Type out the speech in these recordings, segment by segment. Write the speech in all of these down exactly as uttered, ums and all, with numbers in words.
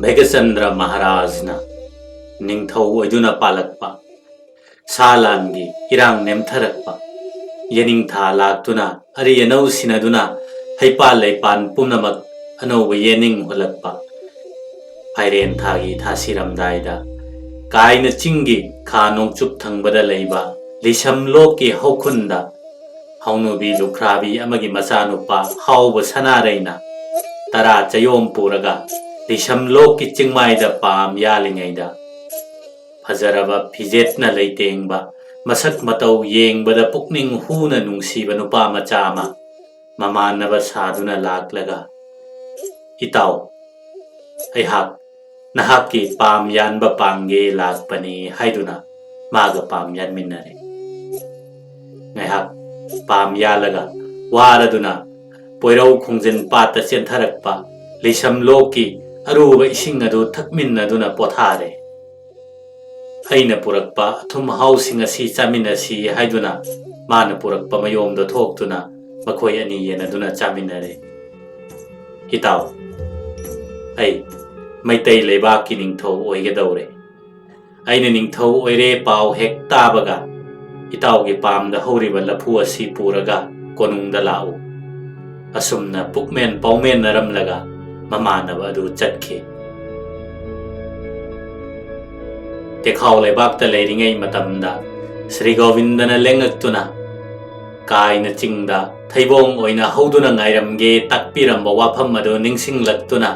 ꯚꯩꯒꯆꯟꯗ꯭ꯔ ꯃꯍꯥꯔꯥꯖꯅ ꯅꯤꯡꯊꯧ ꯑꯣꯏꯗꯨꯅ ꯄꯥꯜꯂꯛꯄ, ꯁꯥ ꯂꯥꯟꯒꯤ ꯏꯔꯥꯡ ꯅꯦꯝꯊꯔꯛꯄ, ꯌꯦꯅꯤꯡꯊꯥ ꯂꯥꯛꯇꯨꯅ ꯑꯔꯤ ꯑꯅꯧ ꯁꯤꯟꯅꯗꯨꯅ ꯍꯩꯄꯥꯜ ꯂꯩꯄꯥꯟ ꯄꯨꯝꯅꯃꯛ ꯑꯅꯧꯕ ꯌꯦꯅꯤꯡ ꯍꯨꯜꯂꯛꯄ, ꯐꯥꯏꯔꯦꯟ ꯊꯥꯒꯤ ꯊꯥꯁꯤꯔꯝꯗꯥꯏꯗ ꯀꯥꯏꯅ ꯆꯤꯡꯒꯤ ꯈꯥ ꯅꯣꯡꯆꯨꯞ ꯊꯪꯕꯗ ꯂꯩꯕ ꯂꯤꯁꯝꯂꯣꯛꯀꯤ ꯍꯧꯈꯨꯟꯗ ꯍꯧꯅꯨꯕꯤ ꯂꯨꯈ꯭ꯔꯥꯕꯤ ꯑꯃꯒꯤ ꯃꯆꯥꯅꯨꯄꯥ ꯍꯥꯎꯕ ꯁꯅꯥꯔꯩꯅ ꯇꯔꯥ ꯆꯌꯣꯝ ꯄꯨꯔꯒ ꯂꯤꯁꯝꯂꯣꯛꯀꯤ ꯆꯤꯡꯃꯥꯏꯗ ꯄꯥꯝ ꯌꯥꯜꯂꯤꯉꯩꯗ, ꯐꯖꯔꯕ ꯐꯤꯖꯦꯠꯅ ꯂꯩꯇꯦꯡꯕ, ꯃꯁꯛ ꯃꯇꯧ ꯌꯦꯡꯕꯗ ꯄꯨꯛꯅꯤꯡ ꯍꯨꯅ ꯅꯨꯡꯁꯤꯕ ꯅꯨꯄꯥ ꯃꯆꯥ ꯑꯃ ꯃꯃꯥꯟꯅꯕ ꯁꯥꯗꯨꯅ ꯂꯥꯛꯂꯒ, "ꯏꯇꯥꯎ, ꯑꯩꯍꯥꯛ ꯅꯍꯥꯛꯀꯤ ꯄꯥꯝ ꯌꯥꯟꯕ ꯄꯥꯡꯒꯦ ꯂꯥꯛꯄꯅꯤ" ꯍꯥꯏꯗꯨꯅ ꯃꯥꯒ ꯄꯥꯝ ꯌꯥꯟꯃꯤꯟꯅꯔꯦ꯫ ꯉꯥꯏꯍꯥꯛ ꯄꯥꯝ ꯌꯥꯜꯂꯒ ꯋꯥꯔꯗꯨꯅ ꯄꯣꯏꯔꯧ ꯈꯣꯡꯖꯤꯟ ꯄꯥꯠꯇ ꯆꯦꯟꯊꯔꯛꯄ ꯂꯤꯁꯝꯂꯣꯛꯀꯤ ꯑꯔꯨꯕ ꯏꯁꯤꯡ ꯑꯗꯨ ꯊꯛꯃꯤꯟꯅꯗꯨꯅ ꯄꯣꯊꯥꯔꯦ꯫ "ꯑꯩꯅ ꯄꯨꯔꯛꯄ ꯑꯊꯨꯝ ꯑꯍꯥꯎꯁꯤꯡ ꯑꯁꯤ ꯆꯥꯃꯤꯟꯅꯁꯤ" ꯍꯥꯏꯗꯨꯅ ꯃꯥꯅ ꯄꯨꯔꯛꯄ ꯃꯌꯣꯝꯗꯣ ꯊꯣꯛꯇꯨꯅ ꯃꯈꯣꯏ ꯑꯅꯤ ꯌꯦꯟꯅꯗꯨꯅ ꯆꯥꯃꯤꯟꯅꯔꯦ꯫ "ꯏꯇꯥꯎ, ꯑꯩ ꯃꯩꯇꯩ ꯂꯩꯕꯥꯛꯀꯤ ꯅꯤꯡꯊꯧ ꯑꯣꯏꯒꯗꯧꯔꯦ꯫ ꯑꯩꯅ ꯅꯤꯡꯊꯧ ꯑꯣꯏꯔꯦ ꯄꯥꯎ ꯍꯦꯛ ꯇꯥꯕꯒ ꯏꯇꯥꯎꯒꯤ ꯄꯥꯝꯗ ꯍꯧꯔꯤꯕ ꯂꯐꯨ ꯑꯁꯤ ꯄꯨꯔꯒ ꯀꯣꯅꯨꯡꯗ ꯂꯥꯛꯎ"꯫ ꯑꯁꯨꯝꯅ ꯄꯨꯛꯃꯦꯟ ꯄꯥꯎꯃꯦꯟꯅꯔꯝꯂꯒ ꯃꯃꯥꯟꯅꯕ ꯑꯗꯨ ꯆꯠꯈꯤ꯫ ꯇꯦꯈꯥꯎ ꯂꯩꯕꯥꯛꯇ ꯂꯩꯔꯤꯉꯩ ꯃꯇꯝꯗ ꯁ꯭ꯔꯤ ꯒꯣꯕꯤꯟꯗꯅ ꯂꯦꯡꯉꯛꯇꯨꯅ ꯀꯥꯏꯅ ꯆꯤꯡꯗ ꯊꯩꯕꯣꯡ ꯑꯣꯏꯅ ꯍꯧꯗꯨꯅ ꯉꯥꯏꯔꯝꯒꯦ ꯇꯥꯛꯄꯤꯔꯝꯕ ꯋꯥꯐꯝ ꯑꯗꯨ ꯅꯤꯡꯁꯤꯡꯂꯛꯇꯨꯅ,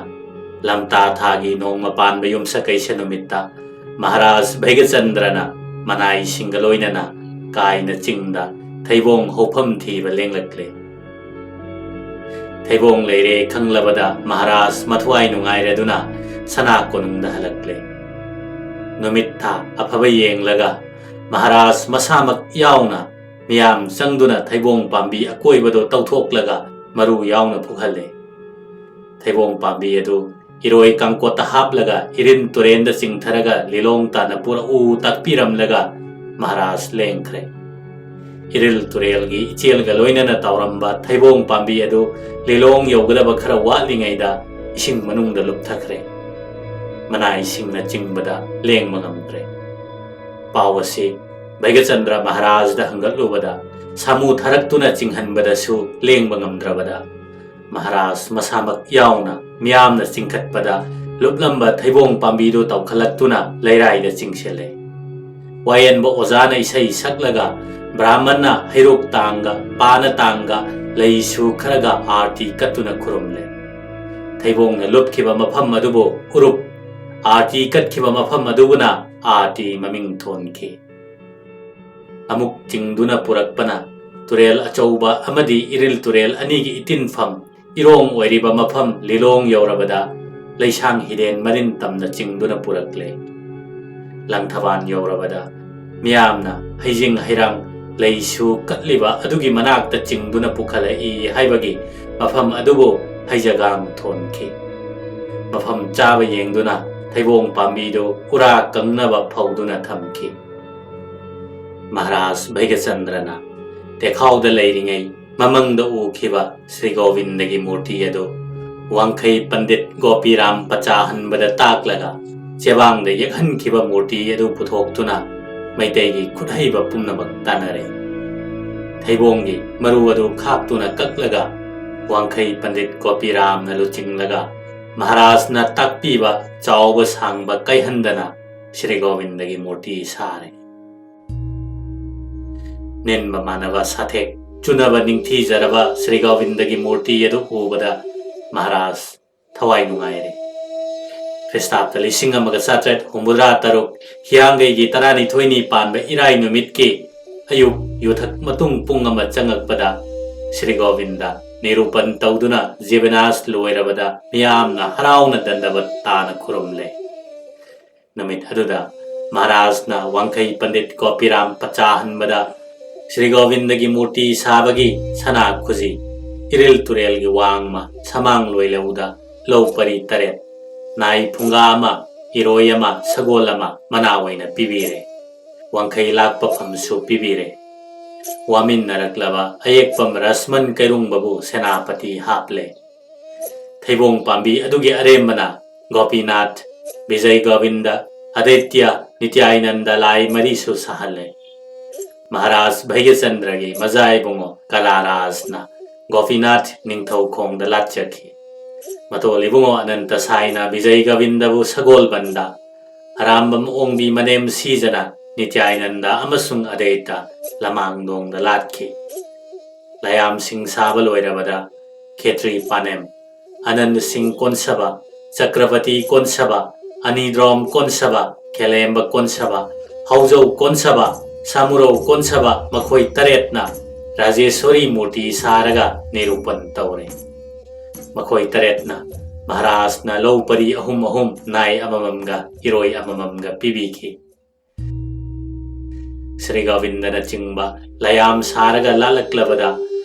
ꯂꯝꯇꯥ ꯊꯥꯒꯤ ꯅꯣꯡꯃ ꯄꯥꯟꯕ ꯌꯨꯝꯁꯀꯩꯁ ꯅꯨꯃꯤꯠꯇ ꯃꯍꯥꯔꯥꯖ ꯚꯩꯒꯆꯟꯗ꯭ꯔꯅ ꯃꯅꯥꯏꯁꯤꯡꯒ ꯂꯣꯏꯅꯅ ꯀꯥꯏꯅ ꯆꯤꯡꯗ ꯊꯩꯕꯣꯡ ꯍꯧꯐꯝ ꯊꯤꯕ ꯂꯦꯡꯂꯛꯂꯦ꯫ ꯊꯩꯕꯣꯡ ꯂꯩꯔꯦ ꯈꯪꯂꯕꯗ ꯃꯍꯥꯔꯥꯖ ꯃꯊ꯭ꯋꯥꯏ ꯅꯨꯡꯉꯥꯏꯔꯗꯨꯅ ꯁꯅꯥ ꯀꯣꯅꯨꯡꯗ ꯍꯜꯂꯛꯂꯦ꯫ ꯅꯨꯃꯤꯠ ꯊꯥ ꯑꯐꯕ ꯌꯦꯡꯂꯒ ꯃꯍꯥꯔꯥꯖ ꯃꯁꯥꯃꯛ ꯌꯥꯎꯅ ꯃꯤꯌꯥꯝ ꯆꯪꯗꯨꯅ ꯊꯩꯕꯣꯡ ꯄꯥꯝꯕꯤ ꯑꯀꯣꯏꯕꯗꯣ ꯇꯧꯊꯣꯛꯂꯒ ꯃꯔꯨ ꯌꯥꯎꯅ ꯐꯨꯛꯍꯜꯂꯦ꯫ ꯊꯩꯕꯣꯡ ꯄꯥꯝꯕꯤ ꯑꯗꯨ ꯏꯔꯣꯏ ꯀꯥꯡꯀꯣꯠꯇ ꯍꯥꯞꯂꯒ ꯏꯔꯤꯜ ꯇꯨꯔꯦꯜꯗ ꯆꯤꯡꯊꯔꯒ ꯂꯤꯂꯣꯡ ꯇꯥꯅ ꯄꯨꯔꯛꯎ ꯇꯥꯛꯄꯤꯔꯝꯂꯒ ꯃꯍꯥꯔꯥꯖ ꯂꯦꯡꯈ꯭ꯔꯦ꯫ ꯏꯔꯤꯜ ꯇꯨꯔꯦꯜꯒꯤ ꯏꯆꯦꯜꯒ ꯂꯣꯏꯅꯅ ꯇꯥꯎꯔꯝꯕ ꯊꯩꯕꯣꯡ ꯄꯥꯝꯕꯤ ꯑꯗꯨ ꯂꯤꯂꯣꯡ ꯌꯧꯒꯗꯕ ꯈꯔ ꯋꯥꯠꯂꯤꯉꯩꯗ ꯏꯁꯤꯡ ꯃꯅꯨꯡꯗ ꯂꯨꯞꯊꯈ꯭ꯔꯦ꯫ ꯃꯅꯥꯏꯁꯤꯡꯅ ꯆꯤꯡꯕꯗ ꯂꯦꯡꯕ ꯉꯝꯗ꯭ꯔꯦ꯫ ꯄꯥꯎ ꯑꯁꯤ ꯚꯩꯒꯆꯟꯗ꯭ꯔ ꯃꯍꯥꯔꯥꯖꯗ ꯍꯪꯒꯠꯂꯨꯕꯗ, ꯁꯥꯃꯨ ꯊꯥꯔꯛꯇꯨꯅ ꯆꯤꯡꯍꯟꯕꯗꯁꯨ ꯂꯦꯡꯕ ꯉꯝꯗ꯭ꯔꯕꯗ, ꯃꯍꯥꯔꯥꯖ ꯃꯁꯥꯃꯛ ꯌꯥꯎꯅ ꯃꯤꯌꯥꯝꯅ ꯆꯤꯡꯈꯠꯄꯗ ꯂꯨꯞꯂꯝꯕ ꯊꯩꯕꯣꯡ ꯄꯥꯝꯕꯤꯗꯨ ꯇꯧꯈꯠꯂꯛꯇꯨꯅ ꯂꯩꯔꯥꯏꯗ ꯆꯤꯡꯁꯤꯜꯂꯦ꯫ ꯋꯥꯌꯦꯟꯕ ꯑꯣꯖꯥꯅ ꯏꯁꯩ ꯁꯛꯂꯒ, ꯕ꯭ꯔꯥꯍꯃꯟꯅ ꯍꯩꯔꯣꯛ ꯇꯥꯡꯒ, ꯄꯥꯅ ꯇꯥꯡꯒ, ꯂꯩꯁꯨ ꯈꯔꯒ ꯑꯥꯔꯇꯤ ꯀꯠꯇꯨꯅ ꯈꯨꯔꯨꯝꯂꯦ꯫ ꯊꯩꯕꯣꯡꯅ ꯂꯨꯞꯈꯤꯕ ꯃꯐꯝ ꯑꯗꯨꯕꯨ ꯎꯔꯨꯞ, ꯑꯥꯔꯇꯤ ꯀꯠꯈꯤꯕ ꯃꯐꯝ ꯑꯗꯨꯕꯨꯅ ꯑꯥꯔꯇꯤ ꯃꯃꯤꯡ ꯊꯣꯟꯈꯤ꯫ ꯑꯃꯨꯛ ꯆꯤꯡꯗꯨꯅ ꯄꯨꯔꯛꯄꯅ ꯇꯨꯔꯦꯜ ꯑꯆꯧꯕ ꯑꯃꯗꯤ ꯏꯔꯤꯜ ꯇꯨꯔꯦꯜ ꯑꯅꯤꯒꯤ ꯏꯇꯤꯟꯐꯝ ꯏꯔꯣꯡ ꯑꯣꯏꯔꯤꯕ ꯃꯐꯝ ꯂꯤꯂꯣꯡ ꯌꯧꯔꯕꯗ ꯂꯩꯁꯥꯡ ꯍꯤꯔꯦꯟ ꯃꯔꯤꯟ ꯇꯝꯅ ꯆꯤꯡꯗꯨꯅ ꯄꯨꯔꯛꯂꯦ꯫ ꯂꯪꯊꯕꯥꯜ ꯌꯧꯔꯕꯗ ꯃꯤꯌꯥꯝꯅ ꯍꯩꯖꯤꯡ ꯍꯩꯔꯥꯡ ꯂꯩꯁꯨ ꯀꯠꯂꯤꯕ ꯑꯗꯨꯒꯤ ꯃꯅꯥꯛꯇ ꯆꯤꯡꯗꯨꯅ ꯄꯨꯈꯠꯂꯛꯏ ꯍꯥꯏꯕꯒꯤ ꯃꯐꯝ ꯑꯗꯨꯕꯨ ꯍꯩꯖꯒꯥꯡ ꯊꯣꯟꯈꯤ꯫ ꯃꯐꯝ ꯆꯥꯕ ꯌꯦꯡꯗꯨꯅ ꯊꯩꯕꯣꯡ ꯄꯥꯝꯕꯤꯗꯨ ꯎꯔꯥ ꯀꯪꯅꯕ ꯐꯧꯗꯨꯅ ꯊꯝꯈꯤ꯫ ꯃꯍꯥꯔꯥꯖ ꯚꯩꯒꯆꯟꯗ꯭ꯔꯅ ꯇꯦꯈꯥꯎꯗ ꯂꯩꯔꯤꯉꯩ ꯃꯃꯪꯗ ꯎꯈꯤꯕ ꯁ꯭ꯔꯤ ꯒꯣꯕꯤꯟꯗꯒꯤ ꯃꯨꯔꯇꯤ ꯑꯗꯨ ꯋꯥꯡꯈꯩ ꯄꯟꯗꯤꯠ ꯒꯣꯄꯤꯔꯥꯝ ꯄꯆꯥꯍꯟꯕꯗ ꯇꯥꯛꯂꯒ ꯆꯦꯕꯥꯡꯗ ꯌꯦꯛꯍꯟꯈꯤꯕ ꯃꯨꯔꯇꯤ ꯑꯗꯨ ꯄꯨꯊꯣꯛꯇꯨꯅ ꯃꯩꯇꯩꯒꯤ ꯈꯨꯠꯍꯩꯕ ꯄꯨꯝꯅꯃꯛ ꯇꯥꯟꯅꯔꯦ꯫ ꯊꯩꯕꯣꯡꯒꯤ ꯃꯔꯨ ꯑꯗꯨ ꯈꯥꯛꯇꯨꯅ ꯀꯛꯂꯒ ꯋꯥꯡꯈꯩ ꯄꯟꯗꯤꯠ ꯒꯣꯄꯤꯔꯥꯝꯅ ꯂꯨꯆꯤꯡꯂꯒ ꯃꯍꯥꯔꯥꯖꯅ ꯇꯥꯛꯄꯤꯕ ꯆꯥꯎꯕ ꯁꯥꯡꯕ ꯀꯥꯏꯍꯟꯗꯅ ꯁ꯭ꯔꯤ ꯒꯣꯕꯤꯟꯗꯒꯤ ꯃꯨꯔꯇꯤ ꯁꯥꯔꯦ꯫ ꯅꯤꯟꯕ ꯃꯥꯟꯅꯕ ꯁꯥꯊꯦꯛ ꯆꯨꯅꯕ ꯅꯤꯡꯊꯤꯖꯔꯕ ꯁ꯭ꯔꯤ ꯒꯣꯕꯤꯟꯗꯒꯤ ꯃꯨꯔꯇꯤ ꯑꯗꯨ ꯎꯕꯗ ꯃꯍꯥꯔꯥꯖ ꯊꯋꯥꯏ ꯅꯨꯡꯉꯥꯏꯔꯦ꯫ ꯈ꯭ꯔꯤꯁꯇꯥꯕꯇ ꯂꯤꯁꯤꯡ ꯑꯃꯒ ꯆꯥꯇ꯭ꯔꯦꯠ ꯍꯨꯝꯐꯨꯇꯔꯥ ꯇꯔꯨꯛ ꯍꯤꯌꯥꯡꯒꯩꯒꯤ ꯇꯔꯥꯅꯤꯊꯣꯏꯅꯤ ꯄꯥꯟꯕ ꯏꯔꯥꯏ ꯅꯨꯃꯤꯠꯀꯤ ꯑꯌꯨꯛ ꯌꯨꯊꯛ ꯃꯇꯨꯡ ꯄꯨꯡ ꯑꯃ ꯆꯪꯉꯛꯄꯗ ꯁ꯭ꯔꯤ ꯒꯣꯕꯤꯟꯗ ꯅꯤꯔꯨꯄꯟ ꯇꯧꯗꯨꯅ ꯖꯤꯕꯅꯥꯁ ꯂꯣꯏꯔꯕꯗ ꯃꯤꯌꯥꯝꯅ ꯍꯔꯥꯎꯅ ꯗꯟꯗꯕꯠ ꯇꯥꯅ ꯈꯨꯔꯨꯝꯂꯦ꯫ ꯅꯨꯃꯤꯠ ꯑꯗꯨꯗ ꯃꯍꯥꯔꯥꯖꯅ ꯋꯥꯡꯈꯩ ꯄꯟꯗꯤꯠ ꯒꯣꯄꯤꯔꯥꯝ ꯄꯆꯥꯍꯟꯕꯗ ꯁ꯭ꯔꯤ ꯒꯣꯕꯤꯟꯗꯒꯤ ꯃꯨꯔꯇꯤ ꯁꯥꯕꯒꯤ ꯁꯅꯥ ꯈꯨꯖꯤ, ꯏꯔꯤꯜ ꯇꯨꯔꯦꯜꯒꯤ ꯋꯥꯡꯃ ꯁꯃꯥꯡ ꯂꯣꯏꯂꯧꯗ ꯂꯧ ꯄꯔꯤ ꯇꯔꯦꯠ, ꯅꯥꯏ ꯐꯨꯡꯒꯥ ꯑꯃ, ꯏꯔꯣꯏ ꯑꯃ, ꯁꯒꯣꯜ ꯑꯃ ꯃꯅꯥ ꯑꯣꯏꯅ ꯄꯤꯕꯤꯔꯦ꯫ ꯋꯥꯡꯈꯩ ꯂꯥꯛꯄ ꯐꯝꯁꯨ ꯄꯤꯕꯤꯔꯦ꯫ ꯋꯥꯃꯤꯟꯅꯔꯛꯂꯕ ꯑꯌꯦꯛꯄꯝ ꯔꯁꯃꯟ ꯀꯩꯔꯨꯡꯕꯕꯨ ꯁꯦꯅꯥꯄꯇꯤ ꯍꯥꯞꯂꯦ꯫ ꯊꯩꯕꯣꯡ ꯄꯥꯝꯕꯤ ꯑꯗꯨꯒꯤ ꯑꯔꯦꯝꯕꯅ ꯒꯣꯄꯤꯅꯥꯊ ꯕꯤꯖꯩ ꯒꯣꯕꯤꯟꯗ, ꯑꯗꯤꯇ꯭ꯌ, ꯅꯤꯇ꯭ꯌꯥꯅꯟꯗ ꯂꯥꯏ ꯃꯔꯤꯁꯨ ꯁꯥꯍꯜꯂꯦ꯫ ꯃꯍꯥꯔꯥꯖ ꯚꯩꯒ꯭ꯌꯆꯟꯗ꯭ꯔꯒꯤ ꯃꯖꯥ ꯏꯕꯨꯡꯉꯣ ꯀꯂꯥꯔꯥꯖꯅ ꯒꯣꯄꯤꯅꯥꯊ ꯅꯤꯡꯊꯧ ꯈꯣꯡꯗ ꯂꯥꯠꯆꯈꯤ꯫ ꯃꯇꯣꯜ ꯏꯕꯨꯡꯉꯣ ꯑꯅꯟꯇ ꯁꯥꯏꯅ ꯕꯤꯖꯩ ꯒꯣꯕꯤꯟꯗꯕꯨ ꯁꯒꯣꯜꯕꯟꯗ, ꯑꯔꯥꯝꯕꯝ ꯑꯣꯡꯕꯤ ꯃꯅꯦꯝ ꯁꯤꯖꯅ ꯅꯤꯇ꯭ꯌꯥꯅꯟꯗ ꯑꯃꯁꯨꯡ ꯑꯗꯩꯇ ꯂꯃꯥꯡꯗꯣꯡꯗ ꯂꯥꯠꯈꯤ꯫ ꯂꯌꯥꯝꯁꯤꯡ ꯁꯥꯕ ꯂꯣꯏꯔꯕꯗ ꯈꯦꯇ꯭ꯔꯤ ꯄꯥꯅꯦꯝ, ꯑꯅꯟꯗ ꯁꯤꯡ ꯀꯣꯟꯁꯕ, ꯆꯀ꯭ꯔꯕꯇꯤ ꯀꯣꯟꯁꯕ, ꯑꯅꯤꯗ꯭ꯔꯣꯝ ꯀꯣꯟꯁꯕ, ꯈꯦꯂꯦꯝꯕ ꯀꯣꯟꯁꯕ, ꯍꯧꯖꯧ ꯀꯣꯟꯁꯕ, ꯁꯥꯃꯨꯔꯧ ꯀꯣꯟꯁꯕ ꯃꯈꯣꯏ ꯇꯔꯦꯠꯅ ꯔꯥꯖꯦꯁ꯭ꯋꯔꯤ ꯃꯨꯔꯇꯤ ꯁꯥꯔꯒ ꯅꯤꯔꯨꯄꯟ ꯇꯧꯔꯦ꯫ ꯃꯈꯣꯏ ꯇꯔꯦꯠꯅ ꯃꯍꯥꯔꯥꯖꯅ ꯂꯧ ꯄꯔꯤ ꯑꯍꯨꯝ ꯑꯍꯨꯝ ꯅꯥꯏ ꯑꯃꯃꯝꯒ ꯏꯔꯣꯏ ꯑꯃꯃꯝꯒ ꯄꯤꯕꯤꯈꯤ꯫ ꯁ꯭ꯔꯤ ꯒꯣꯕꯤꯟꯗꯅꯆꯤꯡꯕ ꯂꯌꯥꯝ ꯁꯥꯔꯒ ꯂꯥꯠꯂꯛꯂꯕꯗ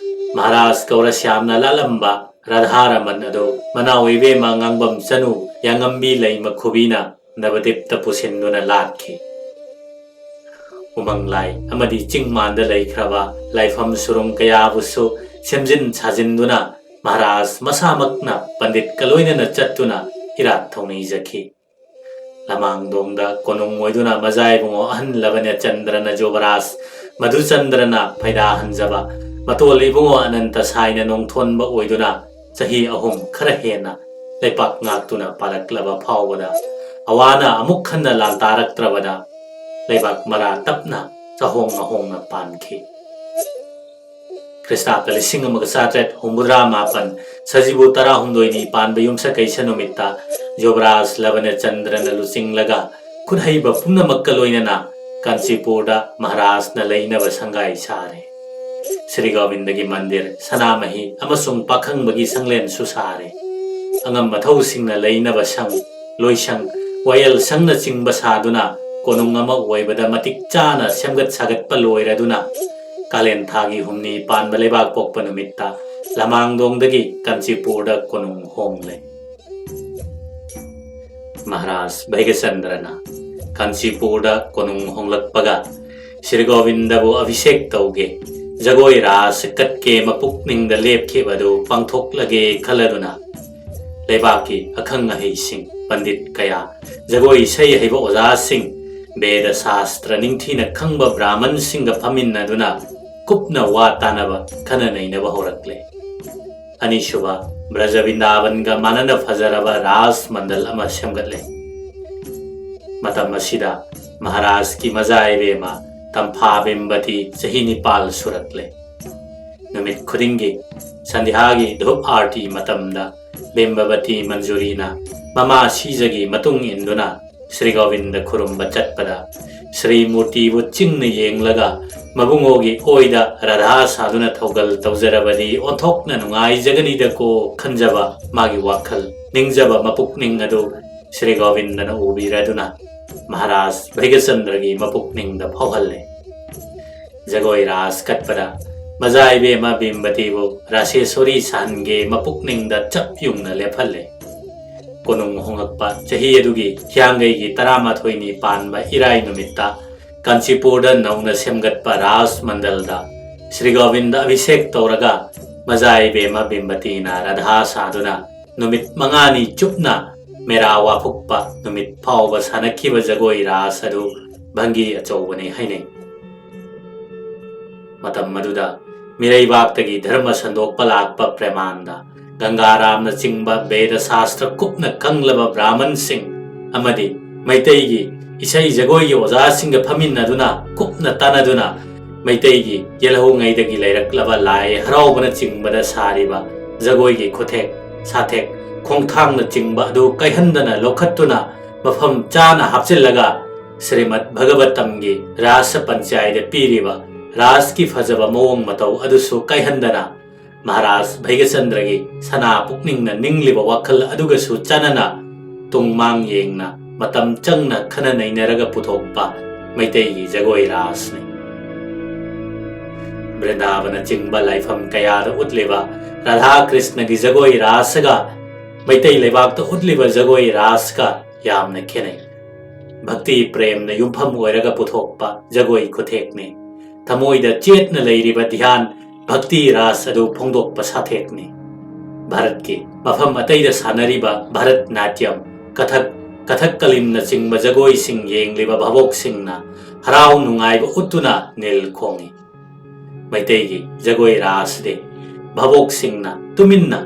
ꯃꯍꯥꯔꯥꯖ ꯒꯧꯔꯁ꯭ꯌꯥꯝꯅ ꯂꯥꯠꯂꯝꯕ ꯔꯥꯙꯥꯔꯃꯟ ꯑꯗꯨ ꯃꯅꯥꯎ ꯏꯕꯦꯝꯃ ꯉꯥꯡꯕꯝ ꯆꯅꯨ ꯌꯥꯉꯝꯕꯤ ꯂꯩꯃ ꯈꯨꯕꯤꯅ ꯅꯕꯗꯤꯞꯇ ꯄꯨꯁꯤꯟꯗꯨꯅ ꯂꯥꯠꯈꯤ꯫ ꯎꯃꯪ ꯂꯥꯏ ꯑꯃꯗꯤ ꯆꯤꯡ ꯃꯥꯟꯗ ꯂꯩꯈ꯭ꯔꯕ ꯂꯥꯏꯐꯝ ꯁꯨꯔꯨꯡ ꯀꯌꯥꯕꯨꯁꯨ ꯁꯦꯝꯖꯤꯟ ꯁꯥꯖꯤꯟꯗꯨꯅ ꯃꯍꯥꯔꯥꯖ ꯃꯁꯥꯃꯛꯅ ꯄꯟꯗꯤꯠꯀ ꯂꯣꯏꯅꯅ ꯆꯠꯇꯨꯅ ꯏꯔꯥꯠ ꯊꯧꯅꯤꯖꯈꯤ꯫ ꯂꯃꯥꯡꯗꯣꯡꯗ ꯀꯣꯅꯨꯡ ꯑꯣꯏꯗꯨꯅ ꯃꯖꯥ ꯏꯕꯨꯡꯉꯣ ꯑꯍꯟ ꯂꯕꯅꯆꯟꯗ꯭ꯔꯅ ꯖꯣꯕꯔꯥꯖ ꯃꯙꯨꯆꯟꯗ꯭ꯔꯅ ꯐꯩꯗꯥ ꯍꯟꯖꯕ, ꯃꯇꯣꯜ ꯏꯕꯨꯡꯉꯣ ꯑꯅꯟꯇ ꯁꯥꯏꯅ ꯅꯣꯡꯊꯣꯟꯕ ꯑꯣꯏꯗꯨꯅ ꯆꯍꯤ ꯑꯍꯨꯝ ꯈꯔ ꯍꯦꯟꯅ ꯂꯩꯄꯥꯛ ꯉꯥꯛꯇꯨꯅ ꯄꯥꯜꯂꯛꯂꯕ ꯐꯥꯎꯕꯗ, ꯑꯋꯥꯅ ꯑꯃꯨꯛ ꯍꯟꯅ ꯂꯥꯟꯗꯥꯔꯛꯇ꯭ꯔꯕꯗ ꯂꯩꯕꯥꯛ ꯃꯔꯥ ꯇꯞꯅ ꯆꯍꯣꯡ ꯉꯍꯣꯡꯅ ꯄꯥꯟꯈꯤ꯫ ꯈ꯭ꯔꯤꯁꯇꯥꯕꯗ ꯂꯤꯁꯤꯡ ꯑꯃꯒ ꯆꯥꯇ꯭ꯔꯦꯠ ꯍꯨꯝꯐꯨꯇꯔꯥ ꯃꯥꯄꯟ ꯁꯖꯤꯕꯨ ꯇꯔꯥꯍꯨꯝꯗꯣꯏꯅꯤ ꯄꯥꯟꯕ ꯌꯨꯝꯁꯀꯩꯁ ꯅꯨꯃꯤꯠꯇ ꯖꯣꯕꯔꯥꯖ ꯂꯕꯅꯆꯟꯗ꯭ꯔꯅ ꯂꯨꯆꯤꯡꯂꯒ ꯈꯨꯠꯍꯩꯕ ꯄꯨꯝꯅꯃꯛꯀ ꯂꯣꯏꯅꯅ ꯀꯥꯟꯆꯤꯄꯨꯔꯗ ꯃꯍꯥꯔꯥꯖꯅ ꯂꯩꯅꯕ ꯁꯪꯒꯥꯏ ꯁꯥꯔꯦ꯫ ꯁ꯭ꯔꯤ ꯒꯣꯕꯤꯟꯗꯒꯤ ꯃꯟꯗꯤꯔ, ꯁꯅꯥꯃꯍꯤ ꯑꯃꯁꯨꯡ ꯄꯥꯈꯪꯕꯒꯤ ꯁꯪꯂꯦꯟꯁꯨ ꯁꯥꯔꯦ꯫ ꯑꯉꯝ ꯑꯊꯧꯁꯤꯡꯅ ꯂꯩꯅꯕ ꯁꯪ, ꯂꯣꯏꯁꯪ, ꯋꯥꯌꯦꯜ ꯁꯪꯅꯆꯤꯡꯕ ꯁꯥꯗꯨꯅ ꯀꯣꯅꯨꯡ ꯑꯃ ꯑꯣꯏꯕꯗ ꯃꯇꯤꯛ ꯆꯥꯅ ꯁꯦꯝꯒꯠ ꯁꯥꯒꯠꯄ ꯂꯣꯏꯔꯗꯨꯅ ꯀꯥꯂꯦꯟ ꯊꯥꯒꯤ ꯍꯨꯝꯅꯤ ꯄꯥꯟꯕ ꯂꯩꯕꯥꯛ ꯄꯣꯛꯄ ꯅꯨꯃꯤꯠꯇ ꯂꯃꯥꯡꯗꯣꯡꯗꯒꯤ ꯀꯥꯟꯆꯤꯄꯨꯔꯗ ꯀꯣꯅꯨꯡ ꯍꯣꯡꯂꯦ꯫ ꯃꯍꯥꯔꯥꯖ ꯚꯩꯒ꯭ꯌꯆꯟꯗ꯭ꯔꯅ ꯀꯥꯟꯆꯤꯄꯨꯔꯗ ꯀꯣꯅꯨꯡ ꯍꯣꯡꯂꯛꯄꯒ ꯁ꯭ꯔꯤ ꯒꯣꯕꯤꯟꯗꯕꯨ ꯑꯚꯤꯁꯦꯛ ꯇꯧꯒꯦ, ꯖꯒꯣꯏ ꯔꯥꯁ ꯀꯠꯀꯦ ꯃꯄꯨꯛꯅꯤꯡꯗ ꯂꯦꯞꯈꯤꯕ ꯑꯗꯨ ꯄꯥꯡꯊꯣꯛꯂꯒꯦ ꯈꯜꯂꯗꯨꯅ ꯂꯩꯕꯥꯛꯀꯤ ꯑꯈꯪ ꯑꯍꯩꯁꯤꯡ, ꯄꯟꯗꯤꯠ ꯀꯌꯥ, ꯖꯒꯣꯏ ꯏꯁꯩ ꯍꯩꯕ ꯑꯣꯖꯥꯁꯤꯡ, ꯕꯦꯗ ꯁꯥꯁꯇ꯭ꯔ ꯅꯤꯡꯊꯤꯅ ꯈꯪꯕ ꯕ꯭ꯔꯥꯍꯃꯟꯁꯤꯡꯒ ꯐꯝꯃꯤꯟꯅꯗꯨꯅ ꯀꯨꯞꯅ ꯋꯥ ꯇꯥꯅꯕ, ꯈꯟꯅ ꯅꯩꯅꯕ ꯍꯧꯔꯛꯂꯦ꯫ ꯑꯅꯤꯁꯨꯕ, ꯕ꯭ꯔꯖ ꯕꯤꯟꯗꯥꯕꯟꯒ ꯃꯥꯟꯅꯅ ꯐꯖꯔꯕ ꯔꯥꯖ ꯃꯟꯗꯜ ꯑꯃ ꯁꯦꯝꯒꯠꯂꯦ꯫ ꯃꯇꯝ ꯑꯁꯤꯗ ꯃꯍꯥꯔꯥꯖꯀꯤ ꯃꯖꯥ ꯏꯕꯦꯝꯃ ꯇꯝꯐꯥ ꯕꯤꯝꯕꯇꯤ ꯆꯍꯤ ꯅꯤꯄꯥꯜ ꯁꯨꯔꯛꯂꯦ꯫ ꯅꯨꯃꯤꯠ ꯈꯨꯗꯤꯡꯒꯤ ꯁꯟꯙ꯭ꯌꯥꯒꯤ ꯙꯨꯞ ꯑꯥꯔꯇꯤ ꯃꯇꯝꯗ ꯕꯤꯝꯕꯕꯇꯤ ꯃꯟꯖꯨꯔꯤꯅ ꯃꯃꯥ ꯁꯤꯖꯒꯤ ꯃꯇꯨꯡ ꯏꯟꯗꯨꯅ ꯁ꯭ꯔꯤ ꯒꯣꯕꯤꯟꯗ ꯈꯨꯔꯨꯝꯕ ꯆꯠꯄꯗ, ꯁ꯭ꯔꯤ ꯃꯨꯔꯇꯤꯕꯨ ꯆꯤꯡꯅ ꯌꯦꯡꯂꯒ ꯃꯕꯨꯡꯉꯣꯒꯤ ꯑꯣꯏꯗ ꯔꯥꯙꯥ ꯁꯥꯗꯨꯅ ꯊꯧꯒꯜ ꯇꯧꯖꯔꯕꯗꯤ ꯑꯣꯟꯊꯣꯛꯅ ꯅꯨꯡꯉꯥꯏꯖꯒꯅꯤꯗꯀꯣ ꯈꯟꯖꯕ ꯃꯥꯒꯤ ꯋꯥꯈꯜ, ꯅꯤꯡꯖꯕ ꯃꯄꯨꯛꯅꯤꯡ ꯑꯗꯨ ꯁ꯭ꯔꯤ ꯒꯣꯕꯤꯟꯗꯅ ꯎꯕꯤꯔꯗꯨꯅ ꯃꯍꯥꯔꯥꯖ ꯚꯩꯒꯆꯟꯗ꯭ꯔꯒꯤ ꯃꯄꯨꯛꯅꯤꯡꯗ ꯐꯥꯎꯍꯜꯂꯦ꯫ ꯖꯒꯣꯏ ꯔꯥꯁ ꯀꯠꯄꯗ ꯃꯖꯥ ꯏꯕꯦꯝꯃ ꯕꯤꯝꯕꯇꯤꯕꯨ ꯔꯥꯁꯦꯁꯣꯔꯤ ꯁꯍꯟꯒꯦ ꯃꯄꯨꯛꯅꯤꯡꯗ ꯆꯞ ꯌꯨꯡꯅ ꯂꯦꯞꯍꯜꯂꯦ꯫ ꯀꯣꯅꯨꯡ ꯍꯣꯡꯂꯛꯄ ꯆꯍꯤ ꯑꯗꯨꯒꯤ ꯍꯤꯌꯥꯡꯒꯩꯒꯤ ꯇꯔꯥꯃꯥꯊꯣꯏꯅꯤ ꯄꯥꯟꯕ ꯏꯔꯥꯏ ꯅꯨꯃꯤꯠꯇ ꯀꯥꯟꯆꯤꯄꯨꯔꯗ ꯅꯧꯅ ꯁꯦꯝꯒꯠꯄ ꯔꯥꯖ ꯃꯟꯗꯜꯗ ꯁ꯭ꯔꯤ ꯒꯣꯕꯤꯟꯗ ꯑꯚꯤꯁꯦꯛ ꯇꯧꯔꯒ ꯃꯖꯥ ꯏꯕꯦꯝꯃ ꯕꯤꯝꯕꯇꯤꯅ ꯔꯥꯙꯥ ꯁꯥꯗꯨꯅ ꯅꯨꯃꯤꯠ ꯃꯉꯥꯅꯤ ꯆꯨꯞꯅ ꯃꯦꯔꯥ ꯋꯥꯐꯨꯛꯄ ꯅꯨꯃꯤꯠ ꯐꯥꯎꯕ ꯁꯥꯟꯅꯈꯤꯕ ꯖꯒꯣꯏ ꯔꯥꯁ ꯑꯗꯨ ꯚꯪꯒꯤ ꯑꯆꯧꯕꯅꯤ ꯍꯥꯏꯅꯩ꯫ ꯃꯇꯝ ꯑꯗꯨꯗ ꯃꯤꯔꯩꯕꯥꯛꯇꯒꯤ ꯙꯔꯃ ꯁꯟꯗꯣꯛꯄ ꯂꯥꯛꯄ ꯄ꯭ꯔꯦꯃꯥꯟꯗ, ꯒꯪꯒꯥꯔꯥꯝꯅ ꯆꯤꯡꯕ ꯕꯦꯗ ꯁꯥꯁꯇ꯭ꯔ ꯀꯨꯞꯅ ꯈꯪꯂꯕ ꯕ꯭ꯔꯥꯍꯃꯟꯁꯤꯡ ꯑꯃꯗꯤ ꯃꯩꯇꯩꯒꯤ ꯏꯁꯩ ꯖꯒꯣꯏꯒꯤ ꯑꯣꯖꯥꯁꯤꯡꯒ ꯐꯝꯃꯤꯟꯅꯗꯨꯅ ꯀꯨꯞꯅ ꯇꯥꯟꯅꯗꯨꯅ ꯃꯩꯇꯩꯒꯤ ꯌꯦꯜꯍꯧꯉꯩꯗꯒꯤ ꯂꯩꯔꯛꯂꯕ ꯂꯥꯏ ꯍꯔꯥꯎꯕꯅꯆꯤꯡꯕꯗ ꯁꯥꯔꯤꯕ ꯖꯒꯣꯏꯒꯤ ꯈꯨꯊꯦꯛ, ꯁꯥꯊꯦꯛ, ꯈꯣꯡꯊꯥꯡꯅꯆꯤꯡꯕ ꯑꯗꯨ ꯀꯥꯏꯍꯟꯗꯅ ꯂꯧꯈꯠꯇꯨꯅ ꯃꯐꯝ ꯆꯥꯅ ꯍꯥꯞꯆꯤꯜꯂꯒ ꯁ꯭ꯔꯤꯃꯗ ꯚꯒꯕꯇꯝꯒꯤ ꯔꯥꯁ ꯄꯟꯆꯥꯏꯗ ꯄꯤꯔꯤꯕ ꯔꯥꯁꯀꯤ ꯐꯖꯕ ꯃꯑꯣꯡ ꯃꯇꯧ ꯑꯗꯨꯁꯨ ꯀꯥꯏꯍꯟꯗꯅ ꯃꯍꯥꯔꯥꯖ ꯚꯩꯒꯆꯟꯗ꯭ꯔꯒꯤ ꯁꯅꯥ ꯄꯨꯛꯅꯤꯡꯅ ꯅꯤꯡꯂꯤꯕ ꯋꯥꯈꯜ ꯑꯗꯨꯒꯁꯨ ꯆꯥꯟꯅꯅ ꯇꯨꯡ ꯃꯥꯡ ꯌꯦꯡꯅ ꯃꯇꯝ ꯆꯪꯅ ꯈꯟꯅ ꯅꯩꯅꯔꯒ ꯄꯨꯊꯣꯛꯄ ꯃꯩꯇꯩꯒꯤ ꯖꯒꯣꯏ ꯔꯥꯁꯅꯤ꯫ ꯕ꯭ꯔꯤꯟꯗꯥꯕꯅꯆꯤꯡꯕ ꯂꯥꯏꯐꯝ ꯀꯌꯥꯗ ꯎꯠꯂꯤꯕ ꯔꯥꯙꯥ ꯀ꯭ꯔꯤꯁꯅꯒꯤ ꯖꯒꯣꯏ ꯔꯥꯁꯒ ꯃꯩꯇꯩ ꯂꯩꯕꯥꯛꯇ ꯎꯠꯂꯤꯕ ꯖꯒꯣꯏ ꯔꯥꯁꯀ ꯌꯥꯝꯅ ꯈꯦꯠꯅꯩ꯫ ꯚꯛꯇꯤ ꯄ꯭ꯔꯦꯝꯅ ꯌꯨꯝꯐꯝ ꯑꯣꯏꯔꯒ ꯄꯨꯊꯣꯛꯄ ꯖꯒꯣꯏ ꯈꯨꯊꯦꯛꯅꯤ꯫ ꯊꯃꯣꯏꯗ ꯆꯦꯠꯅ ꯂꯩꯔꯤꯕ ꯙ꯭ꯌꯥꯟ ꯚꯛꯇꯤ ꯔꯥꯁ ꯑꯗꯨ ꯐꯣꯡꯗꯣꯛꯄ ꯁꯥꯊꯦꯛꯅꯤ꯫ ꯚꯥꯔꯠꯀꯤ ꯃꯐꯝ ꯑꯇꯩꯗ ꯁꯥꯟꯅꯔꯤꯕ ꯚꯥꯔꯠ ꯅꯥꯇ꯭ꯌꯝ, ꯀꯊꯛ, ꯀꯊꯛꯀꯂꯤꯟꯅꯆꯤꯡꯕ ꯖꯒꯣꯏꯁꯤꯡ ꯌꯦꯡꯂꯤꯕ ꯚꯥꯕꯣꯛꯁꯤꯡꯅ ꯍꯔꯥꯎ ꯅꯨꯡꯉꯥꯏꯕ ꯎꯠꯇꯨꯅ ꯅꯤꯜ ꯈꯣꯡꯏ꯫ ꯃꯩꯇꯩꯒꯤ ꯖꯒꯣꯏ ꯔꯥꯁꯗꯤ ꯚꯥꯕꯣꯛꯁꯤꯡꯅ ꯇꯨꯃꯤꯟꯅ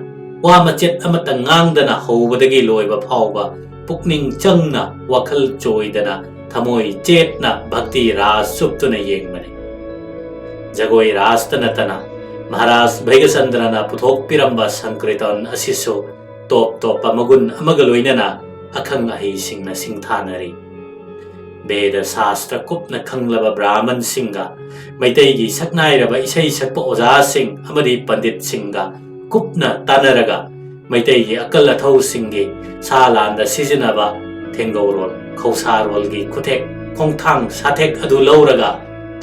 ꯋꯥ ꯃꯆꯦꯠ ꯑꯃꯠꯇ ꯉꯥꯡꯗꯅ ꯍꯧꯕꯗꯒꯤ ꯂꯣꯏꯕ ꯐꯥꯎꯕ ꯄꯨꯛꯅꯤꯡ ꯆꯪꯅ, ꯋꯥꯈꯜ ꯆꯣꯏꯗꯅ, ꯊꯃꯣꯏ ꯆꯦꯠꯅ ꯚꯛꯇꯤ ꯔꯥꯁ ꯆꯨꯞꯇꯨꯅ ꯌꯦꯡꯕꯅꯤ꯫ ꯖꯒꯣꯏ ꯔꯥꯁꯇ ꯅꯠꯇꯅ ꯃꯍꯥꯔꯥꯖ ꯚꯩꯒꯆꯟꯗ꯭ꯔꯅ ꯄꯨꯊꯣꯛꯄꯤꯔꯝꯕ ꯁꯪꯀ꯭ꯔꯤꯇꯟ ꯑꯁꯤꯁꯨ ꯇꯣꯞ ꯇꯣꯞꯄ ꯃꯒꯨꯟ ꯑꯃꯒ ꯂꯣꯏꯅꯅ ꯑꯈꯪ ꯑꯍꯩꯁꯤꯡꯅ ꯁꯤꯡꯊꯥꯅꯔꯤ꯫ ꯕꯦꯗ ꯁꯥꯁꯇ꯭ꯔ ꯀꯨꯞꯅ ꯈꯪꯂꯕ ꯕ꯭ꯔꯥꯍꯃꯟꯁꯤꯡꯒ ꯃꯩꯇꯩꯒꯤ ꯁꯛꯅꯥꯏꯔꯕ ꯏꯁꯩ ꯁꯛꯄ ꯑꯣꯖꯥꯁꯤꯡ ꯑꯃꯗꯤ ꯄꯟꯗꯤꯠꯁꯤꯡꯒ ꯀꯨꯞꯅ ꯇꯥꯟꯅꯔꯒ ꯃꯩꯇꯩꯒꯤ ꯑꯀꯜ ꯑꯊꯧꯁꯤꯡꯒꯤ ꯁꯥ ꯂꯥꯟꯗ ꯁꯤꯖꯤꯟꯅꯕ ꯊꯦꯡꯒꯧꯔꯣꯜ, ꯈꯧꯁꯥꯔꯣꯜꯒꯤ ꯈꯨꯊꯦꯛ, ꯈꯣꯡꯊꯥꯡ ꯁꯥꯊꯦꯛ ꯑꯗꯨ ꯂꯧꯔꯒ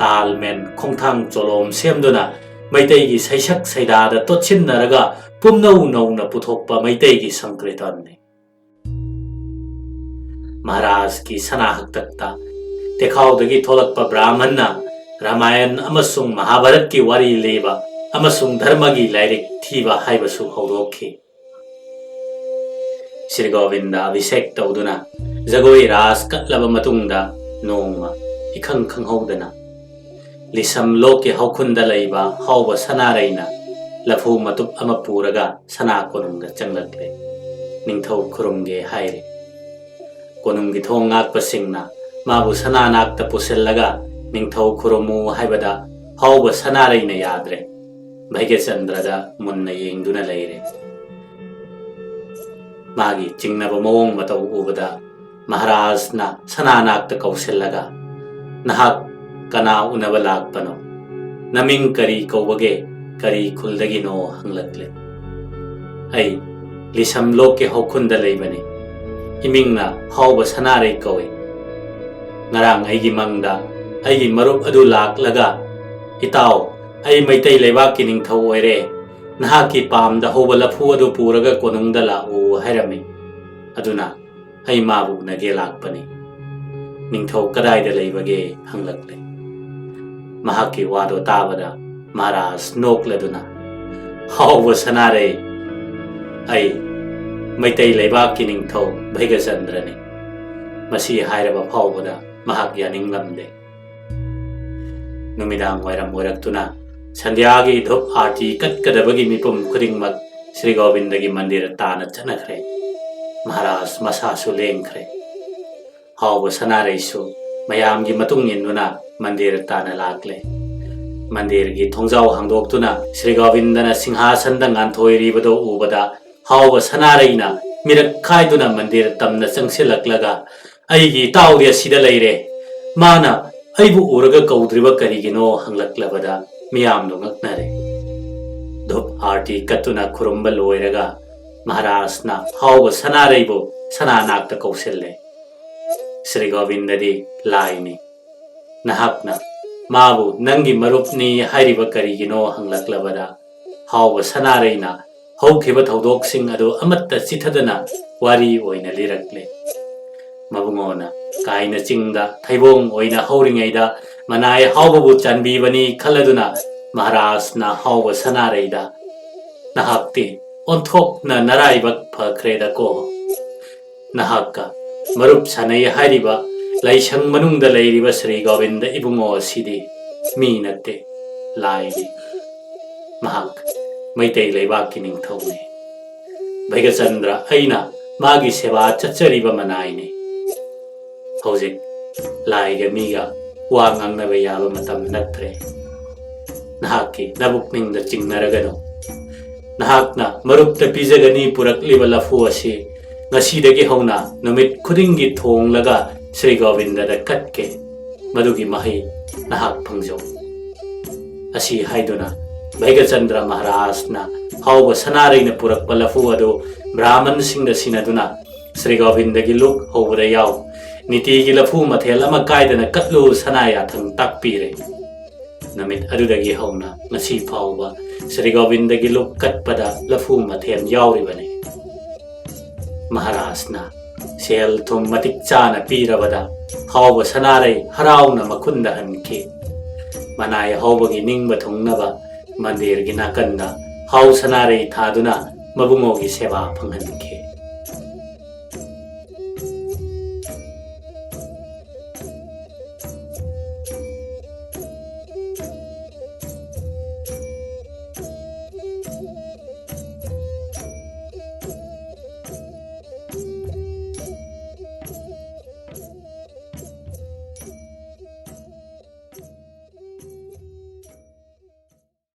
ꯇꯥꯜꯃꯦꯟ ꯈꯣꯡꯊꯥꯡ ꯆꯣꯂꯣꯝ ꯁꯦꯝꯗꯨꯅ ꯃꯩꯇꯩꯒꯤ ꯁꯩꯁꯛ ꯁꯩꯗꯥꯗ ꯇꯣꯠꯁꯤꯟꯅꯔꯒ ꯄꯨꯝꯅꯧ ꯅꯧꯅ ꯄꯨꯊꯣꯛꯄ ꯃꯩꯇꯩꯒꯤ ꯁꯪꯀ꯭ꯔꯤꯇꯟꯅꯤ꯫ ꯃꯍꯥꯔꯥꯖꯀꯤ ꯁꯅꯥ ꯍꯛꯇꯛꯇ ꯇꯦꯈꯥꯎꯗꯒꯤ ꯊꯣꯛꯂꯛꯄ ꯕ꯭ꯔꯥꯍꯃꯟꯅ ꯔꯥꯃꯥꯌꯟ ꯑꯃꯁꯨꯡ ꯃꯍꯥꯚꯥꯔꯠꯀꯤ ꯋꯥꯔꯤ ꯂꯤꯕ ꯑꯃꯁꯨꯡ ꯙꯔꯃꯒꯤ ꯂꯥꯏꯔꯤꯛ ꯊꯤꯕ ꯍꯥꯏꯕꯁꯨ ꯍꯧꯗꯣꯛꯈꯤ꯫ ꯁ꯭ꯔꯤ ꯒꯣꯕꯤꯟꯗ ꯑꯚꯤꯁꯦꯛ ꯇꯧꯗꯨꯅ ꯖꯒꯣꯏ ꯔꯥꯁ ꯀꯠꯂꯕ ꯃꯇꯨꯡꯗ ꯅꯣꯡꯃ ꯏꯈꯪ ꯈꯪꯍꯧꯗꯅ ꯂꯤꯁꯝ ꯂꯣꯛꯀꯤ ꯍꯧꯈꯨꯟꯗ ꯂꯩꯕ ꯍꯥꯎꯕ ꯁꯅꯥꯔꯩꯅ ꯂꯐꯨ ꯃꯇꯨꯞ ꯑꯃ ꯄꯨꯔꯒ ꯁꯅꯥ ꯀꯣꯅꯨꯡꯗ ꯆꯪꯂꯛꯂꯦ꯫ ꯅꯤꯡꯊꯧ ꯈꯨꯔꯨꯝꯒꯦ ꯍꯥꯏꯔꯦ꯫ ꯀꯣꯅꯨꯡꯒꯤ ꯊꯣꯡ ꯉꯥꯛꯄꯁꯤꯡꯅ ꯃꯥꯕꯨ ꯁꯅꯥ ꯅꯥꯛꯇ ꯄꯨꯁꯤꯜꯂꯒ ꯅꯤꯡꯊꯧ ꯈꯨꯔꯨꯝꯃꯨ ꯍꯥꯏꯕꯗ ꯍꯥꯎꯕ ꯁꯅꯥꯔꯩꯅ ꯌꯥꯗ꯭ꯔꯦ꯫ ꯚꯩꯒ꯭ꯌꯆꯟꯗ꯭ꯔꯗ ꯃꯨꯟꯅ ꯌꯦꯡꯗꯨꯅ ꯂꯩꯔꯦ꯫ ꯃꯥꯒꯤ ꯆꯤꯡꯅꯕ ꯃꯑꯣꯡ ꯃꯇꯧ ꯎꯕꯗ ꯃꯍꯥꯔꯥꯖꯅ ꯁꯅꯥ ꯅꯥꯛꯇ ꯀꯧꯁꯤꯜꯂꯒ, "ꯅꯍꯥꯛ ꯀꯅꯥ ꯎꯅꯕ ꯂꯥꯛꯄꯅꯣ? ꯅꯃꯤꯡ ꯀꯔꯤ ꯀꯧꯕꯒꯦ? ꯀꯔꯤ ꯈꯨꯜꯗꯒꯤꯅꯣ?" ꯍꯪꯂꯛꯂꯦ꯫ "ꯑꯩ ꯂꯤꯁꯝ ꯂꯣꯛꯀꯤ ꯍꯧꯈꯨꯟꯗ ꯂꯩꯕꯅꯤ꯫ ꯏꯃꯤꯡꯅ ꯍꯥꯎꯕ ꯁꯅꯥꯔꯩ ꯀꯧꯏ꯫ ꯉꯔꯥꯡ ꯑꯩꯒꯤ ꯃꯪꯗ ꯑꯩꯒꯤ ꯃꯔꯨꯞ ꯑꯗꯨ ꯂꯥꯛꯂꯒ, 'ꯏꯇꯥꯎ, ꯑꯩ ꯃꯩꯇꯩ ꯂꯩꯕꯥꯛꯀꯤ ꯅꯤꯡꯊꯧ ꯑꯣꯏꯔꯦ꯫ ꯅꯍꯥꯛꯀꯤ ꯄꯥꯝꯗ ꯍꯧꯕ ꯂꯐꯨ ꯑꯗꯨ ꯄꯨꯔꯒ ꯀꯣꯅꯨꯡꯗ ꯂꯥꯛꯎ' ꯍꯥꯏꯔꯝꯃꯤ꯫ ꯑꯗꯨꯅ ꯑꯩ ꯃꯥꯕꯨ ꯎꯅꯒꯦ ꯂꯥꯛꯄꯅꯤ꯫ ꯅꯤꯡꯊꯧ ꯀꯗꯥꯏꯗ ꯂꯩꯕꯒꯦ?" ꯍꯪꯂꯛꯂꯦ꯫ ꯃꯍꯥꯛꯀꯤ ꯋꯥꯗꯣ ꯇꯥꯕꯗ ꯃꯍꯥꯔꯥꯖ ꯅꯣꯛꯂꯗꯨꯅ, "ꯍꯥꯎꯕ ꯁꯅꯥꯔꯩ, ꯑꯩ ꯃꯩꯇꯩ ꯂꯩꯕꯥꯛꯀꯤ ꯅꯤꯡꯊꯧ ꯚꯩꯒꯆꯟꯗ꯭ꯔꯅꯤ꯫ ꯃꯁꯤ ꯍꯥꯏꯔꯕ ꯐꯥꯎꯕꯗ ꯃꯍꯥꯛ ꯌꯥꯅꯤꯡꯂꯝꯗꯦ꯫ ꯅꯨꯃꯤꯗꯥꯡ ꯋꯥꯏꯔꯝ ꯑꯣꯏꯔꯛꯇꯨꯅ ꯁꯟꯙ꯭ꯌꯥꯒꯤ ꯙꯨꯞ ꯑꯥꯔꯇꯤ ꯀꯠꯀꯗꯕꯒꯤ ꯃꯤꯄꯨꯝ ꯈꯨꯗꯤꯡꯃꯛ ꯁ꯭ꯔꯤ ꯒꯣꯕꯤꯟꯗꯒꯤ ꯃꯟꯗꯤꯔ ꯇꯥꯟꯅ ꯆꯠꯅꯈ꯭ꯔꯦ꯫ ꯃꯍꯥꯔꯥꯖ ꯃꯁꯥꯁꯨ ꯂꯦꯡꯈ꯭ꯔꯦ꯫ ꯍꯥꯎꯕ ꯁꯅꯥꯔꯩꯁꯨ ꯃꯌꯥꯝꯒꯤ ꯃꯇꯨꯡ ꯏꯟꯗꯨꯅ ꯃꯟꯗꯤꯔ ꯇꯥꯟꯅ ꯂꯥꯛꯂꯦ꯫ ꯃꯟꯗꯤꯔꯒꯤ ꯊꯣꯡꯖꯥꯎ ꯍꯥꯡꯗꯣꯛꯇꯨꯅ ꯁ꯭ꯔꯤ ꯒꯣꯕꯤꯟꯗꯅ ꯁꯤꯡꯍꯥꯁꯟꯗ ꯉꯥꯟꯊꯣꯏꯔꯤꯕꯗꯨ ꯎꯕꯗ ꯍꯥꯎꯕ ꯁꯅꯥꯔꯩꯅ ꯃꯤꯔꯛ ꯈꯥꯏꯗꯨꯅ ꯃꯟꯗꯤꯔ ꯇꯝꯅ ꯆꯪꯁꯤꯜꯂꯛꯂꯒ, "ꯑꯩꯒꯤ ꯏꯇꯥꯎꯗꯤ ꯑꯁꯤꯗ ꯂꯩꯔꯦ꯫ ꯃꯥꯅ ꯑꯩꯕꯨ ꯎꯔꯒ ꯀꯧꯗ꯭ꯔꯤꯕ ꯀꯔꯤꯒꯤꯅꯣ?" ꯍꯪꯂꯛꯂꯕꯗ ꯃꯤꯌꯥꯝꯗꯨ ꯉꯛꯅꯔꯦ꯫ ꯙꯨꯞ ꯑꯥꯔꯇꯤ ꯀꯠꯇꯨꯅ ꯈꯨꯔꯨꯝꯕ ꯂꯣꯏꯔꯒ ꯃꯍꯥꯔꯥꯖꯅ ꯍꯥꯎꯕ ꯁꯅꯥꯔꯩꯕꯨ ꯁꯅꯥꯅꯥꯛꯇ ꯀꯧꯁꯤꯜꯂꯦ꯫ ꯁ꯭ꯔꯤ ꯒꯣꯕꯤꯟꯗꯗꯤ ꯂꯥꯏꯅꯤ꯫ ꯅꯍꯥꯛꯅ ꯃꯥꯕꯨ ꯅꯪꯒꯤ ꯃꯔꯨꯞꯅꯤ ꯍꯥꯏꯔꯤꯕ ꯀꯔꯤꯒꯤꯅꯣ ꯍꯪꯂꯛꯂꯕꯗ ꯍꯥꯎꯕ ꯁꯅꯥꯔꯩꯅ ꯍꯧꯈꯤꯕ ꯊꯧꯗꯣꯛꯁꯤꯡ ꯑꯗꯨ ꯑꯃꯠꯇ ꯆꯤꯊꯗꯅ ꯋꯥꯔꯤ ꯑꯣꯏꯅ ꯂꯤꯔꯛꯂꯦ꯫ ꯃꯕꯨꯡꯉꯣꯅ ꯀꯥꯏꯅ ꯆꯤꯡꯗ ꯊꯩꯕꯣꯡ ꯑꯣꯏꯅ ꯍꯧꯔꯤꯉꯩꯗ ꯃꯅꯥꯏ ꯍꯥꯎꯕꯕꯨ ꯆꯥꯟꯕꯤꯕꯅꯤ ꯈꯜꯂꯗꯨꯅ ꯃꯍꯥꯔꯥꯖꯅ ꯍꯥꯎꯕ ꯁꯅꯥꯔꯩꯗ, "ꯅꯍꯥꯛꯇꯤ ꯑꯣꯟꯊꯣꯛꯅ ꯅꯔꯥꯏꯕꯛ ꯐꯈ꯭ꯔꯦꯗꯀꯣ꯫ ꯅꯍꯥꯛꯀ ꯃꯔꯨꯞ ꯁꯥꯟꯅꯩ ꯍꯥꯏꯔꯤꯕ ꯂꯥꯏꯁꯪ ꯃꯅꯨꯡꯗ ꯂꯩꯔꯤꯕ ꯁ꯭ꯔꯤ ꯒꯣꯕꯤꯟꯗ ꯏꯕꯨꯡꯉꯣ ꯑꯁꯤꯗꯤ ꯃꯤ ꯅꯠꯇꯦ, ꯂꯥꯏꯅꯤ꯫ ꯃꯍꯥꯛ ꯃꯩꯇꯩ ꯂꯩꯕꯥꯛꯀꯤ ꯅꯤꯡꯊꯧꯅꯤ꯫ ꯚꯩꯒꯆꯟꯗ꯭ꯔ ꯑꯩꯅ ꯃꯥꯒꯤ ꯁꯦꯕꯥ ꯆꯠꯆꯔꯤꯕ ꯃꯅꯥꯏꯅꯤ꯫ ꯍꯧꯖꯤꯛ ꯂꯥꯏꯒ ꯃꯤꯒ ꯋꯥ ꯉꯥꯡꯅꯕ ꯌꯥꯕ ꯃꯇꯝ ꯅꯠꯇ꯭ꯔꯦ꯫ ꯅꯍꯥꯛꯀꯤ ꯅꯕꯨꯛꯅꯤꯡꯗ ꯆꯤꯡꯅꯔꯒꯅꯨ꯫ ꯅꯍꯥꯛꯅ ꯃꯔꯨꯞꯇ ꯄꯤꯖꯒꯅꯤ ꯄꯨꯔꯛꯂꯤꯕ ꯂꯐꯨ ꯑꯁꯤ ꯉꯁꯤꯗꯒꯤ ꯍꯧꯅ ꯅꯨꯃꯤꯠ ꯈꯨꯗꯤꯡꯒꯤ ꯊꯣꯡꯂꯒ ꯁ꯭ꯔꯤ ꯒꯣꯕꯤꯟꯗꯗ ꯀꯠꯀꯦ꯫ ꯃꯗꯨꯒꯤ ꯃꯍꯩ ꯅꯍꯥꯛ ꯐꯪꯖꯧ꯫" ꯑꯁꯤ ꯍꯥꯏꯗꯨꯅ ꯚꯩꯒꯆꯟꯗ꯭ꯔ ꯃꯍꯥꯔꯥꯖꯅ ꯍꯥꯎꯕ ꯁꯅꯥꯔꯩꯅ ꯄꯨꯔꯛꯄ ꯂꯐꯨ ꯑꯗꯨ ꯕ꯭ꯔꯥꯍꯃꯟꯁꯤꯡꯗ ꯁꯤꯟꯅꯗꯨꯅ ꯁ꯭ꯔꯤ ꯒꯣꯕꯤꯟꯗꯒꯤ ꯂꯨꯛ ꯍꯧꯕꯗ ꯌꯥꯎ, ꯅꯤꯇꯤꯒꯤ ꯂꯐꯨ ꯃꯊꯦꯜ ꯑꯃ ꯀꯥꯏꯗꯅ ꯀꯠꯂꯨ ꯁꯅꯥ ꯌꯥꯊꯪ ꯇꯥꯛꯄꯤꯔꯦ꯫ ꯅꯨꯃꯤꯠ ꯑꯗꯨꯗꯒꯤ ꯍꯧꯅ ꯉꯁꯤ ꯐꯥꯎꯕ ꯁ꯭ꯔꯤ ꯒꯣꯕꯤꯟꯗꯒꯤ ꯂꯨꯛ ꯀꯠꯄꯗ ꯂꯐꯨ ꯃꯊꯦꯜ ꯌꯥꯎꯔꯤꯕꯅꯤ꯫ ꯃꯍꯥꯔꯥꯖꯅ ꯁꯦꯜ ꯊꯨꯝ ꯃꯇꯤꯛ ꯆꯥꯅ ꯄꯤꯔꯕꯗ ꯍꯥꯎꯕ ꯁꯅꯥꯔꯩ ꯍꯔꯥꯎꯅ ꯃꯈꯨꯟꯗ ꯍꯟꯈꯤ꯫ ꯃꯅꯥꯏ ꯍꯥꯎꯕꯒꯤ ꯅꯤꯡꯕ ꯊꯨꯡꯅꯕ ꯃꯟꯗꯤꯔꯒꯤ ꯅꯥꯀꯟꯗ ꯍꯥꯎ ꯁꯅꯥꯔꯩ ꯊꯥꯗꯨꯅ ꯃꯕꯨꯡꯉꯣꯒꯤ ꯁꯦꯕꯥ ꯐꯪꯍꯟꯈꯤ꯫